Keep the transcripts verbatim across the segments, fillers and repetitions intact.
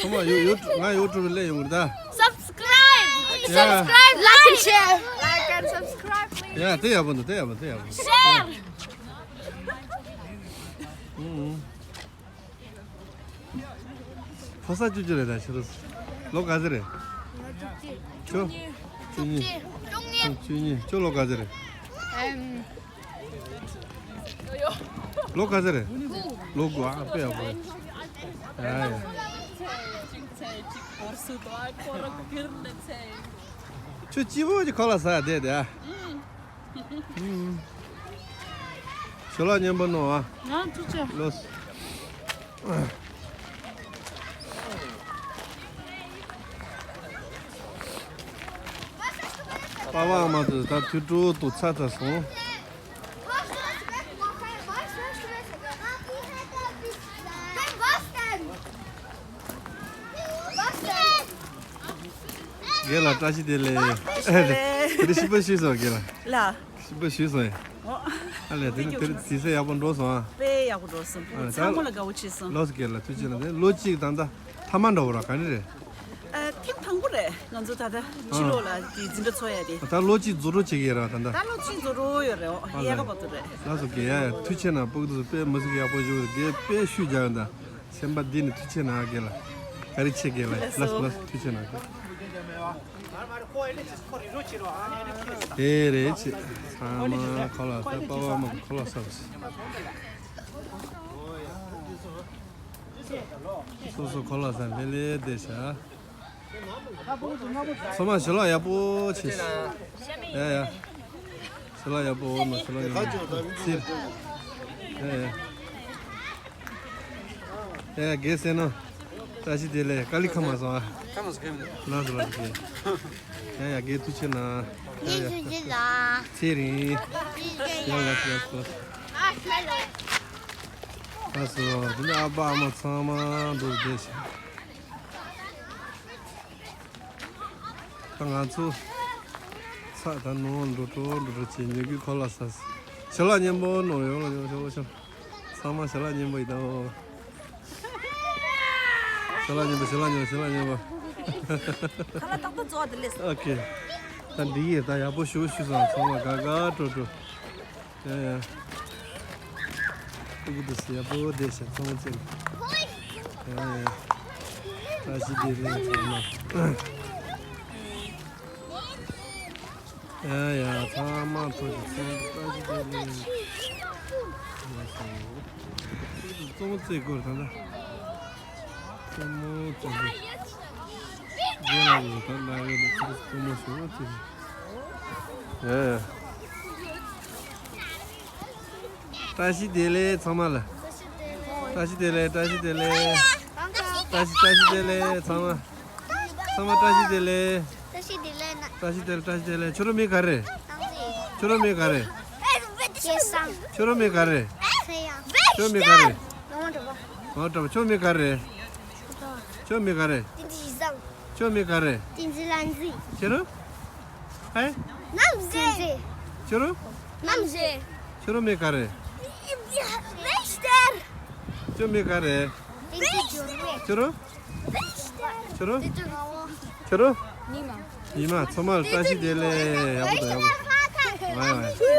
ཁོ་མ་ཡུ་ཡུ་ང་ཡུ་ཊུབ་སླེབས་ཡོང་གི་རེད་ད། Subscribe. Yeah. Subscribe. Like and share. Like and subscribe, please. Yeah, དེ་ཡག་པོ་འདུག་དེ་ཡག་པོ་དེ་ཡག་པོ། Share. ཨུ་ཨུ། ཕོ་གསར་བཅུ་གཅིག་རེད་ད་ཕྱི་རུ། ལོ་ག་ཚོད་རེད། ཁྱོད། བཅུ་གཉིས། བཅུ་གཉིས། བཅུ་གཉིས། ཁྱོད་ལོ་ག་ཚོད་རེད། ཨེམ། ལོ་ག་ཚོད་རེད། ལོ་དགུ། ཨ་དཔེ་ཡག་པོ་རེད། ཨ་ཡ། ཁྱོད་སྐྱིད་པོ་ཅིག་ཁོ་ལ་ཟ་བསྡད་དེ་ཨ། ཞོ་ལགས་མཉམ་པོ་ནོ་ཨ། ང་ཐུགས་རྗེ་ཆེ། ལོས། པ་ཕ་ཨ་མ་ཚོས་ད་དུས་དྲུག་ཏུ་ཚར་ཚར་སོང་། རྒན་ལགས་བཀྲ་ཤིས་བདེ་ལེགས། བཀྲ་ཤིས་བདེ་ལེགས། དེ་རིང་ཞིབ་པ་ཞུས་སོང་རྒན་ལགས། ལགས། ཞིབ་པ་ཞུས་སོང་ཡ། ཨོ། ཨ་ལས་དེ་ནི་དེ་རིང་དུས་ཚོད་ཡག་པོ་འགྲོ་སོང་ཨ། དཔེ་ཡག་པོ་འགྲོ་སོང་། ཨ་ཚང་མ་ལ་དགའ་བོ་བྱས་སོང་། ལགས་སོ་རྒན་ལགས་ཐུགས་རྗེ་ཆེ་གནང་། དེ་ལོ་གཅིག་ད་ལྟ་ཐ་མ་འདྲ་བོ་ར་ག་ནི་རེད། ཨ་ཐེངས་དང་པོ་རེད། ང་ཚོ་ད་ལྟ་ཕྱི་ལོགས་ལ་དེ་འཛིན་གྲྭ་འཚོགས་ཡ་དེ། ད་ལོ་གཅིག་རྫོགས་འགྲོ་བྱེད་ཀྱི་ཡོད་ར་ད་ལྟ། ད་ལོ་གཅིག་རྫོགས་འགྲོ་ཡོད་རེད། ཨོ་ཨ་ཡལ་ག་ལས། བར་དུ་རེད། ལགས་སོ་རྒན་ཡ་ཡ་ཐུགས་རྗེ་ཆེ་གནང་། སྤུ་གུ་ཚོ་དཔེ་མི་སྲིད་ཀྱི་ཡག་པོ་བཞུགས། རྒན་དཔེ་ཤུགས་རྒྱག་ཡོད་ད། སེམས་པ་འདི་ནི་ཐུགས་རྗེ་ཆེ་གནང་། རྒན་ལགས་བཀའ་དྲིན་ཆེ། རྒན་ལགས་ལགས་སོ་ལགས་སོ་ཐུགས་རྗེ་ཆེ་གནང་། དེ་རེད་ཆེ། ཚང་མ་ཁོ་ལ་ས་པ་བ་མ་ཁོ་ལ་ས་ཆེ། སོ་སོ་ཁོ་ལ་ས་ལེ་ལེ་བསྡད་ཤག་ཚང་མ་ཞལ་ལག་ཡག་པོ་བྱེད་ཤིག་ཡ་ཡ། ཞལ་ལག་ཡག་པོ་འོ་ན་ཞལ་ལག་ཡག་པོ་ཚིར། ཡ་ཡ། ཡ་ཡ་རྒན་བསོད་ནམས། བཀྲ་ཤིས་བདེ་ལེགས། དཀའ་ལས་ཁག་མ་སོང་ཨ། ཁག་མ་སོང་ཁག་མ་སོང་། ལགས་སོ་ལགས་སོ་རྒན། ཡ་ཡ་རྒན་ཐུགས་རྗེ་ཆེ་གནང་། ཡ་ཡ། ཚེ་རིང་། ཡ་ལགས་སོ་ལགས་སོ། ལགས་སོ། དེ་ནས་ཨ་ཕ་ཨ་མ་ཚང་མ་འདུག་བསྡད་ཤག་ད་ང་ཚོ་ཚ་ད་ནོར་འགྲོ་འགྲོ་འགྲོ་འགྲོ་བྱེད་ཉོ་གི་ཁོ་ལ་ས་ཞལ་ལག་མཉེན་པོ་ནོར་ཡོང་ལ་ཡོང་ཤོག་ཤོག་ཚང་མ་ཞལ་ལག་མཉེན་པོ་ཡིན་ད། ཞལ་ལག་མཉེན་པོ་ཞལ་ལག་མཉེན་པོ་ཞལ་ལག་མཉེན་པོ། ཁ་ལག་ཏག་ཏག་བཙོ་བ་དེ་ལས། ཨོ་ཁེ། ད་འགྲིག་ཡས། ད་ཡག་པོ་ཞུ་ཞུ་སོང་། ཚང་མ་དགའ་དགའ་སྤྲོ་སྤྲོ། ཡ་ཡ། སྤུ་གུ་དེ་ཚོ་ཡག་པོ་བསྡད་ཤག་ཚང་མ་བཅས་ནས། ཡ་ཡ། བཀྲ་ཤིས་བདེ་ལེགས་ཚང་མ། ཡ་ཡ་ཚང་མ་ཐུགས་རྗེ་ཆེ། བཀྲ་ཤིས་བདེ་ལེགས། ཡ་སོ། སྤུ་གུ་དེ་ཚོ་རྩེད་མོ་རྩེ་དགོས་རེད་ད་ལྟ། རྩེད་མོ་རྩེ་དགོས། རྒན་ལགས་ཀྱིས་ད་ལྟ་ཡོད་ནས་ཁོ་རྩེད་མོ་ཞུ་བ་རྩེ་དགོས། ཡ་ཡ། བཀྲ་ཤིས་བདེ་ལེགས་ཚང་མ་ལ། བཀྲ་ཤིས་བདེ་ལེགས། བཀྲ་ཤིས་བདེ་ལེགས། བཀྲ་ཤིས་བཀྲ་ཤིས་བདེ་ལེགས་ཚང་མ། ཚང་མ་བཀྲ་ཤིས་བདེ་ལེགས། བཀྲ་ཤིས་བདེ་ལེགས། བཀྲ་ཤིས་བདེ་ལེགས། བཀྲ་ཤིས་བདེ་ལེགས། ཁྱོད་རང་མིང་ག་རེ། ཁྱོད་རང་མིང་ག་རེ། སྐལ་བཟང་། ཁྱོད་རང་མིང་ག་རེ། ཚེ་དབྱངས། ཁྱོད་མིང་ག་རེ། ངོ་གྲོགས། ངོ་གྲོགས། ཁྱོད་མིང་ག་རེ། ཁྱོད་མིང་ག་རེ། བསྟན་འཛིན་བཟང་། ཁྱོད་མིང་ག་རེ། བསྟན་འཛིན་ལྷ་འཛིན། ཁྱོད་རང་། ཨེ། རྣམ་རྒྱལ། ཁྱོད་རང་། རྣམ་རྒྱལ། ཁྱོད་རང་མིང་ག་རེ། བེ་ཤྟར། ཁྱོད་མིང་ག་རེ། བེ་ཤྟར། ཁྱོད་རང་། བེ་ཤྟར། ཁྱོད་རང་། ཁྱོད་རང་། ཉི་མ། ཉི་མ། ཚང་མར་བཀྲ་ཤིས་བདེ་ལེགས། ཡག་པོ་འདུག་ཡག་པོ། ང་ཡང་།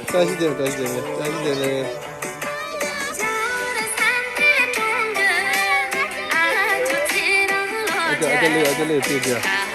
བཀྲ་ཤིས་བདེ་ལེགས། བཀྲ་ཤིས་བདེ་ལེགས། བཀྲ་ཤིས་བདེ་ལེགས། ཨ་ཅག་ཨ་ཅག་ལེ། ཨ་ཅག་ལེ་བཀྲ་ཤིས།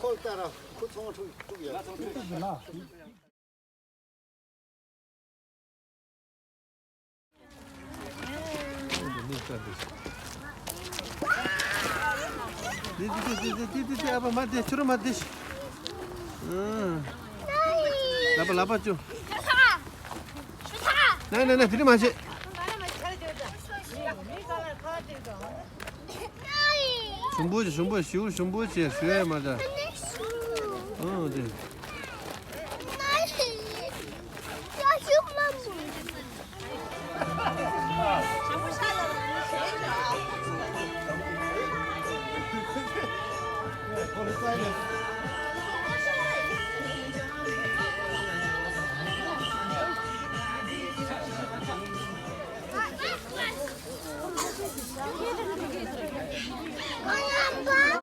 ཁོ་ལྟ་ར་ཁོ་ཚོང་ཁྲུག་ཁྲུག་ཡོད། ཨ་ཕ་མ་དེ་ཁྱོད་རང་མ་དེ། ལབ་པ་ལབ་པ་ཅོ། ན་ན་ན་དེ་རིང་མ་བྱེད། ཞུམ་པོ་བྱེད། ཞུམ་པོ་ཞུ་ཞུམ་པོ་བྱེད། ཞུ་ཡ་མ་ད། ཨང་དེ།